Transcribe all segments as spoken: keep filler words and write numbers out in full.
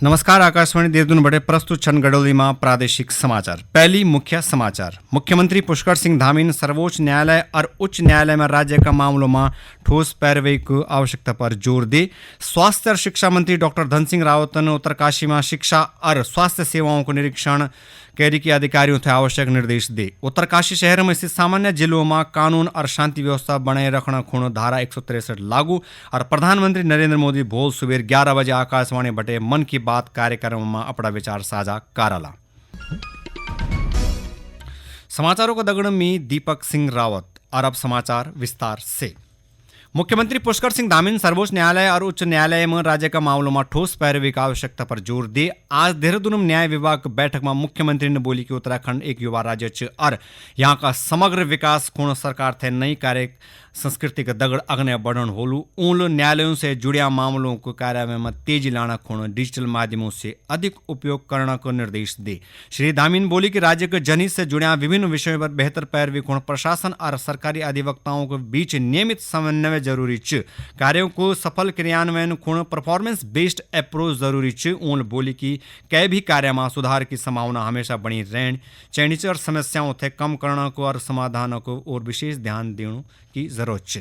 नमस्कार, आकाशवाणी देहरादून बटे प्रस्तुत छन गडोली मा प्रादेशिक समाचार। पहली मुख्य समाचार। मुख्यमंत्री पुष्कर सिंह धामी न सर्वोच्च न्यायालय और उच्च न्यायालय में राज्य का मामलों में ठोस पैरवी की आवश्यकता पर जोर दे। स्वास्थ्य और शिक्षा मंत्री डॉक्टर धन सिंह रावत ने उत्तरकाशी में शिक्षा और स्वास्थ्य सेवाओं को निरीक्षण कैरी की अधिकारियों थे आवश्यक निर्देश दे। उत्तरकाशी शहर में स्थित सामान्य जिलों में कानून और शांति व्यवस्था बनाए रखना खुण धारा एक सौ तिरसठ लागू। और प्रधानमंत्री नरेंद्र मोदी भोल सुबेर ग्यारह बजे आकाशवाणी बटे मन की बात कार्यक्रम में अपना विचार साझा कारला। समाचारों का दगड़ में दीपक सिंह रावत। और अब समाचार विस्तार से। मुख्यमंत्री पुष्कर सिंह धामी न सर्वोच्च न्यायालय और उच्च न्यायालय में राज्य का मामलों में ठोस पैरवी की आवश्यकता पर जोर दे। आज देहरादून में न्याय विभाग की बैठक में मुख्यमंत्री ने बोली कि उत्तराखंड एक युवा राज्य च और यहाँ का समग्र विकास खुण सरकार थे नई कार्य संस्कृति का दगड़ अग्ने बढ़न होलू। उन न्यायालयों से जुड़िया मामलों को कार्यालय में तेजी लाना खुण डिजिटल माध्यमों से अधिक उपयोग करना को निर्देश दे। श्री धामी न बोली कि राज्य के जनहित से जुड़िया विभिन्न विषयों पर बेहतर पैरवी खुण प्रशासन और सरकारी अधिवक्ताओं के बीच नियमित समन्वय जरूरी च। कार्यों को सफल क्रियान्वयन खुण परफॉर्मेंस बेस्ड अप्रोच जरूरी च। उन बोली कि कै भी कार्य में सुधार की संभावना हमेशा बनी रहन चैनी च और समस्याओं थे कम करना को और समाधान को और विशेष ध्यान देने की जरूरत च।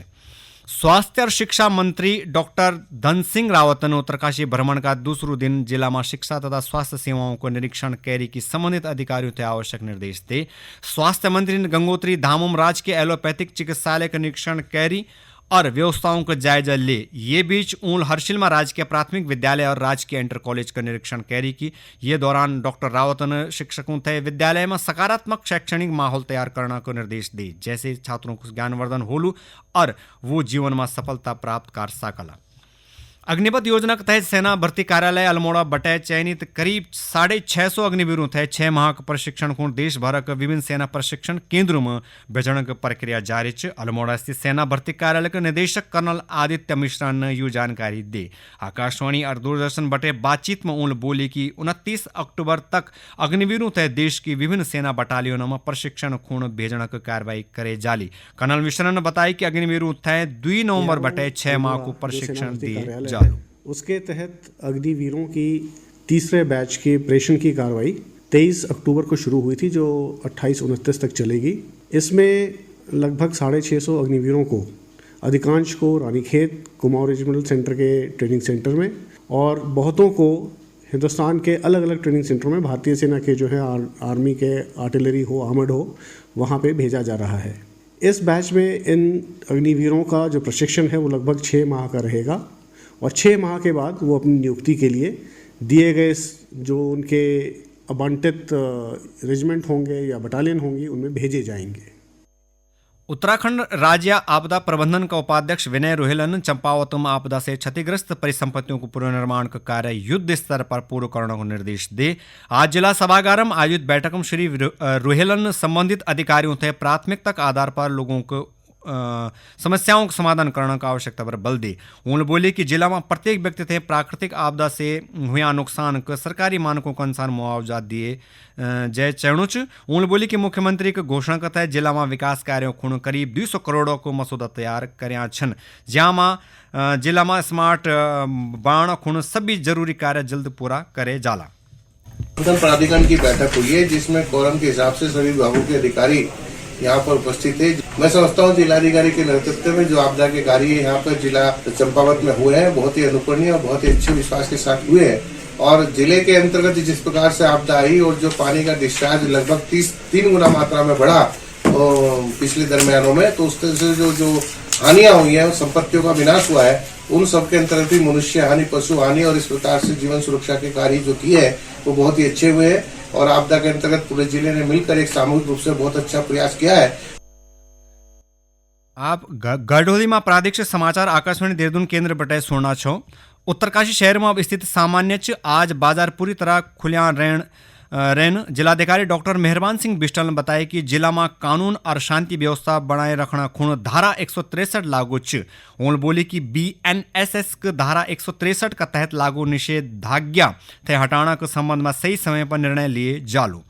स्वास्थ्य और शिक्षा मंत्री डॉक्टर धन सिंह रावत ने उत्तरकाशी भ्रमण का दूसरू दिन जिला में शिक्षा तथा स्वास्थ्य सेवाओं को निरीक्षण कैरी की संबंधित अधिकारियों थे आवश्यक निर्देश दे। स्वास्थ्य मंत्री ने गंगोत्री धाम में राजकीय एलोपैथिक चिकित्सालय का निरीक्षण कैरी और व्यवस्थाओं का जायजा ले। ये बीच उन हर्षिल में राजकीय प्राथमिक विद्यालय और राजकीय इंटर कॉलेज का निरीक्षण कैरी की। ये दौरान डॉक्टर रावत ने शिक्षकों थे विद्यालय में सकारात्मक शैक्षणिक माहौल तैयार करना को निर्देश दे, जैसे छात्रों को ज्ञानवर्धन होलू और वो जीवन में सफलता प्राप्त कर सकला। अग्निपथ योजना के तहत सेना भर्ती कार्यालय अल्मोड़ा बटे चयनित करीब साढ़े छह सौ अग्निवीरों थे छह माह का प्रशिक्षण खुण देश भर के विभिन्न सेना प्रशिक्षण केंद्रों में भेजण की प्रक्रिया जारी च। अल्मोड़ा स्थित सेना भर्ती कार्यालय के निदेशक कर्नल आदित्य मिश्रा ने यू जानकारी दी। आकाशवाणी और दूरदर्शन बटे बातचीत में उन बोली कि उनतीस अक्टूबर तक अग्निवीरों थे देश की विभिन्न सेना बटालियनों में प्रशिक्षण खुण भेजण की कार्रवाई करे जाली। कर्नल मिश्रा ने बताया कि अग्निवीरों थे दुई नवंबर बटे छह माह को प्रशिक्षण दिए जालू। उसके तहत अग्निवीरों की तीसरे बैच के प्रेषण की कार्रवाई तेईस अक्टूबर को शुरू हुई थी, जो अट्ठाईस उनतीस तक चलेगी। इसमें लगभग साढ़े छः सौ अग्निवीरों को, अधिकांश को रानीखेत कुमाऊं रेजिमेंटल सेंटर के ट्रेनिंग सेंटर में और बहुतों को हिंदुस्तान के अलग-अलग ट्रेनिंग सेंटर में भारतीय सेना के जो है आर-, आर्मी के आर्टिलरी हो, आर्मर्ड हो, वहाँ पे भेजा जा रहा है। इस बैच में इन अग्निवीरों का जो प्रशिक्षण है वो लगभग छः माह का रहेगा और छः माह के बाद वो अपनी नियुक्ति के लिए दिए गए स-, जो उनके आवंटित, अ, रेजिमेंट होंगे या बटालियन होंगी, उनमें भेजे जाएंगे। उत्तराखंड राज्य आपदा प्रबंधन का उपाध्यक्ष विनय रोहिलन चंपावत में आपदा से क्षतिग्रस्त परिसंपत्तियों को पुनर्निर्माण का कार्य युद्ध स्तर पर पूर्ण करने को निर्देश दे। आज जिला सभागार में आयोजित बैठक में श्री रो-, अ, रोहिलन संबंधित अधिकारियों थे प्राथमिकता के आधार पर लोगों को, अ, समस्याओं का समाधान करने का आवश्यकता पर बल दे। उन्होंने बोले कि जिला में प्रत्येक व्यक्ति थे प्राकृतिक आपदा से हुआ नुकसान को सरकारी मानकों के अनुसार मुआवजा दिए, अ, जय चरणुच। उन्होंने बोली कि मुख्यमंत्री के घोषणा के तहत जिला में विकास कार्यों खुण करीब दो सौ करोड़ को मसौदा तैयार करया छन, ज्यां में, अ, जिला में स्मार्ट, अ, बाण खुण सभी जरूरी कार्य जल्द पूरा करे जाला। प्रबंधन प्राधिकरण की बैठक हुई है, जिसमें कोरम के हिसाब से सभी विभागों के अधिकारी यहाँ पर उपस्थित है। मैं समझता हूँ, जिलाधिकारी के नेतृत्व में जो आपदा के कार्य यहाँ पर जिला चंपावत में हुए हैं, बहुत ही अनुकरणीय और बहुत ही अच्छे विश्वास के साथ हुए हैं। और जिले के अंतर्गत जिस प्रकार से आपदा आई और जो पानी का डिस्चार्ज लगभग तीस, तीन गुना मात्रा में बढ़ा, अ, पिछले दरमियानों में, तो उस तरह से जो, जो हानियां हुई हैं, संपत्तियों का विनाश हुआ है, उन सब के अंतर्गत भी मनुष्य हानि, पशु हानि और इस प्रकार से जीवन सुरक्षा के कार्य जो किए हैं, वो बहुत ही अच्छे हुए हैं। और आपदा के अंतर्गत पूरे जिले ने मिलकर एक सामूहिक रूप से बहुत अच्छा प्रयास किया है। आप ग-, गढ़ोली में प्रादेशिक समाचार आकाशवाणी देहरादून केंद्र बटे सुनना छो। उत्तरकाशी शहर में अब स्थिति सामान्य च। आज बाजार पूरी तरह खुलिया रहन, अ, रहन। जिलाधिकारी डॉक्टर मेहरबान सिंह बिष्टल ने बताया कि जिला में कानून और शांति व्यवस्था बनाए रखना खुण धारा एक सौ तिरसठ लागू च। उन्होंने बोली कि बीएनएसएस के धारा एक सौ तिरसठ का तहत लागू निषेधाज्ञा थे हटाना के संबंध में सही समय पर निर्णय लिए जालू।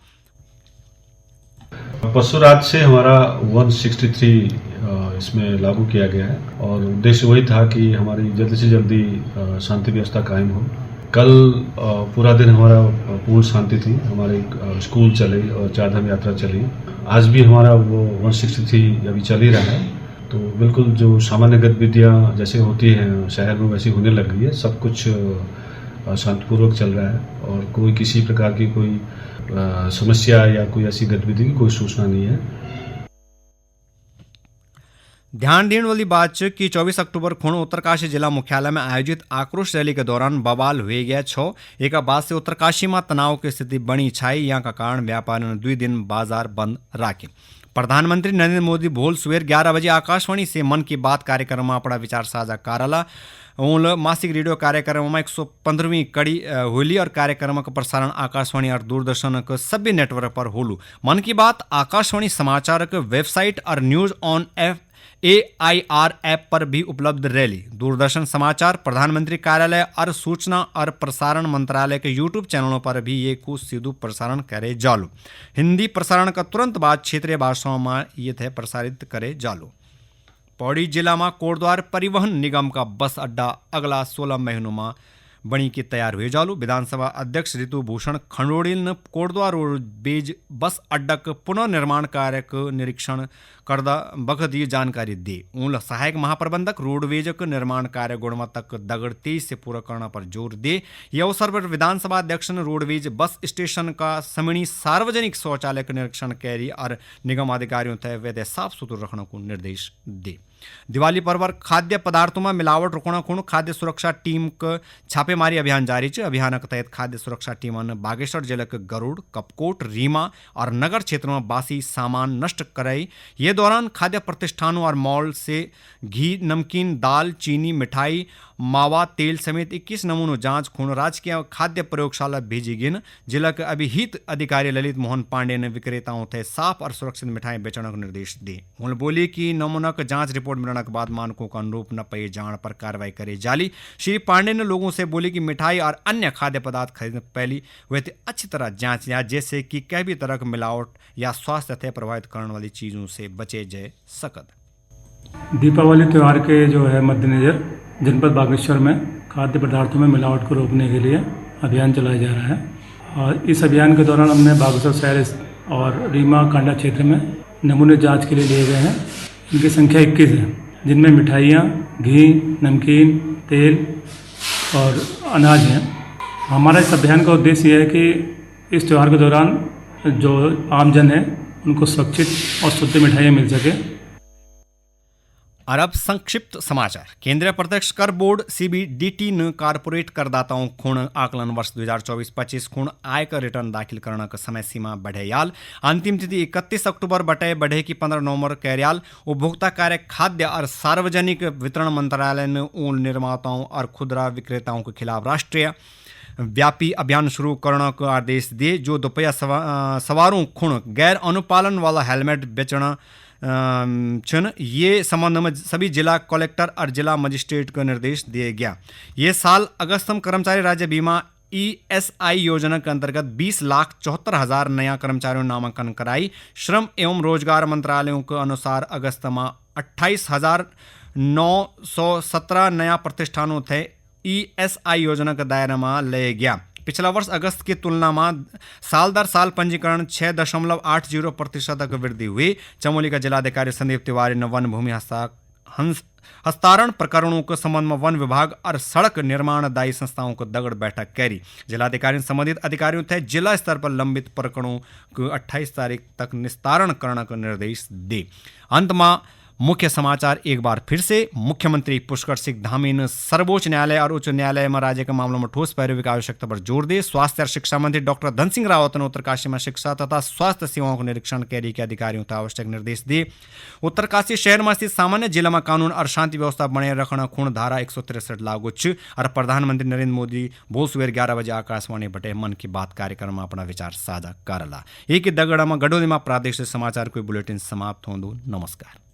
परसों रात से हमारा वन सिक्सटी थ्री, अ, इसमें लागू किया गया है और उद्देश्य वही था कि हमारी जल्दी से जल्दी, अ, शांति व्यवस्था कायम हो। कल, अ, पूरा दिन हमारा, अ, पूर्ण शांति थी। हमारे, अ, स्कूल चले और चार धाम यात्रा चली। आज भी हमारा वो वन सिक्सटी थ्री अभी चल ही रहा है। तो बिल्कुल जो सामान्य गतिविधियाँ जैसे होती हैं शहर में, वैसी होने लग गई है। सब कुछ, अ, शांतिपूर्वक चल रहा है और कोई किसी प्रकार की कोई, अ, समस्या या कोई ऐसी गतिविधि की कोई सूचना नहीं है। ध्यान दीण वाली बात च कि चौबीस अक्टूबर खुण उत्तरकाशी जिला मुख्यालय में आयोजित आक्रोश रैली के दौरान बवाल हुए गया छो। एका बाद से उत्तरकाशी में तनाव की स्थिति बणी छाई। यहाँ का कारण व्यापारियों ने दुई दिन बाजार बंद राखे। प्रधानमंत्री नरेंद्र मोदी भोल सुबेर ग्यारह बजे आकाशवाणी से मन की बात कार्यक्रम में अपना विचार साझा कारला। उल मासिक रेडियो कार्यक्रम में एक सौ पन्द्रहवीं कड़ी, अ, होली और कार्यक्रम का प्रसारण आकाशवाणी और दूरदर्शन के सभी नेटवर्क पर होलू। मन की बात आकाशवाणी समाचार के वेबसाइट और news on F, A I R app पर भी उपलब्ध रैली। दूरदर्शन समाचार, प्रधानमंत्री कार्यालय और सूचना और प्रसारण मंत्रालय के YouTube चैनलों पर भी ये को सीधू प्रसारण करे जालू। हिंदी प्रसारण का तुरंत बाद क्षेत्रीय भाषाओं में ये थे प्रसारित करे जालू। पौड़ी जिला में कोटद्वार परिवहन निगम का बस अड्डा अगला सोलह महीनों में बणी के तैयार हुए जालू। विधानसभा अध्यक्ष ऋतु भूषण खंडोड़ी ने कोटद्वार रोडवेज बस अड्डा के पुनर्निर्माण कार्य के निरीक्षण करदा बखत ये जानकारी दी। उन सहायक महाप्रबंधक रोडवेज के निर्माण कार्य गुणवत्ता के दगड़ तेज से पूरा करना पर जोर दे। ये अवसर पर विधानसभा अध्यक्ष ने रोडवेज बस स्टेशन का समणी सार्वजनिक शौचालय का निरीक्षण कैरी और निगम अधिकारियों तय वे साफ सुथरा रखने को निर्देश दे। दिवाली पर्व पर खाद्य पदार्थों में मिलावट रोकना खुण खाद्य सुरक्षा टीम क छापेमारी अभियान जारी च। अभियान के तहत खाद्य सुरक्षा टीमन बागेश्वर जिले के गरुड़, कपकोट, रीमा और नगर क्षेत्र में बासी सामान नष्ट कराई। ये दौरान खाद्य प्रतिष्ठानों और मॉल से घी, नमकीन, दाल, चीनी, मिठाई, मावा तेल समेत इक्कीस नमूनों जांच खुण राजकीय खाद्य प्रयोगशाला भेजी गिन। जिला के अभिहित अधिकारी ललित मोहन पांडे ने विक्रेताओं थे साफ और सुरक्षित मिठाई बेचने का निर्देश दिए। उन्होंने बोली कि नमूना का जांच रिपोर्ट मिलने के बाद मानकों का अनुरूप न पाए जाने पर कार्रवाई करे जाली। श्री पांडे ने लोगों से बोली कि मिठाई और अन्य खाद्य पदार्थ खरीदने से पहले वे थे अच्छी तरह जांच लिया, जैसे कि कई भी तरह की मिलावट या स्वास्थ्य थे प्रभावित करने वाली चीजों से बचे जा सकत। दीपावली त्यौहार के जो है मद्देनज़र जनपद बागेश्वर में खाद्य पदार्थों में मिलावट को रोकने के लिए अभियान चलाया जा रहा है और इस अभियान के दौरान हमने बागेश्वर शहर और रीमा कांडा क्षेत्र में नमूने जांच के लिए लिए गए हैं। इनकी संख्या इक्कीस है, जिनमें मिठाइयाँ, घी, नमकीन, तेल और अनाज हैं। हमारा इस अभियान का उद्देश्य यह है कि इस त्यौहार के दौरान जो आमजन है, उनको सुरक्षित और शुद्ध मिठाइयाँ मिल सके। और अब संक्षिप्त समाचार। केंद्रीय प्रत्यक्ष कर बोर्ड, सी बी डी टी, ने कॉरपोरेट करदाताओं खुण आकलन वर्ष दो हज़ार चौबीस पच्चीस खुण आयकर रिटर्न दाखिल करने का समय सीमा बढ़े याल। अंतिम तिथि इकतीस अक्टूबर बटे बढ़े की पन्द्रह नवंबर कैरियाल। उपभोक्ता कार्य, खाद्य और सार्वजनिक वितरण मंत्रालय ने ऊन निर्माताओं और खुदरा विक्रेताओं के खिलाफ राष्ट्रीय व्यापी अभियान शुरू करने का आदेश दिए, जो दोपहिया सवा-, अ, सवारों खुण गैर अनुपालन वाला हेलमेट बेचना, अम, छन। ये संबंध में सभी जिला कलेक्टर और जिला मजिस्ट्रेट को निर्देश दिए गया। ये साल अगस्त में कर्मचारी राज्य बीमा ई एस आई योजना के अंतर्गत बीस लाख चौहत्तर हजार नया कर्मचारियों नामांकन कराई। श्रम एवं रोजगार मंत्रालयों के अनुसार अगस्त में अट्ठाईस हजार नौ सौ सत्रह नया प्रतिष्ठानों थे ई एस आई योजना के दायरा में ले गया। पिछला वर्ष अगस्त की तुलना में साल दर साल पंजीकरण छह दशमलव आठ जीरो प्रतिशत तक वृद्धि हुई। चमोली का जिलाधिकारी संदीप तिवारी ने वन भूमि हस्ता-, हंस-, हस्तारण प्रकरणों के संबंध में वन विभाग और सड़क निर्माण दायी संस्थाओं को दगड़ बैठक करी। जिलाधिकारी ने संबंधित अधिकारियों थे जिला स्तर पर लंबित प्रकरणों को अट्ठाईस तारीख तक निस्तारण करने का निर्देश दे। अंत में मुख्य समाचार एक बार फिर से। मुख्यमंत्री पुष्कर सिंह धामी ने सर्वोच्च न्यायालय और उच्च न्यायालय में राज्य के मामलों में ठोस पैरवी की आवश्यकता पर जोर दे। स्वास्थ्य और शिक्षा मंत्री डॉक्टर धन सिंह रावत ने उत्तरकाशी में शिक्षा तथा स्वास्थ्य सेवाओं का निरीक्षण कैरी के अधिकारियों को आवश्यक निर्देश दिए। उत्तरकाशी शहर में स्थित सामान्य जिला में कानून और शांति व्यवस्था बनाए रखना खुण धारा एक सौ तिरसठ लागू च और प्रधानमंत्री नरेंद्र मोदी बोल सुबेर ग्यारह बजे आकाशवाणी बटे मन की बात कार्यक्रम में अपना विचार साझा करला। एक ही दगड़ा में गडोली में प्रादेशिक समाचार कोई बुलेटिन समाप्त होंदो। नमस्कार।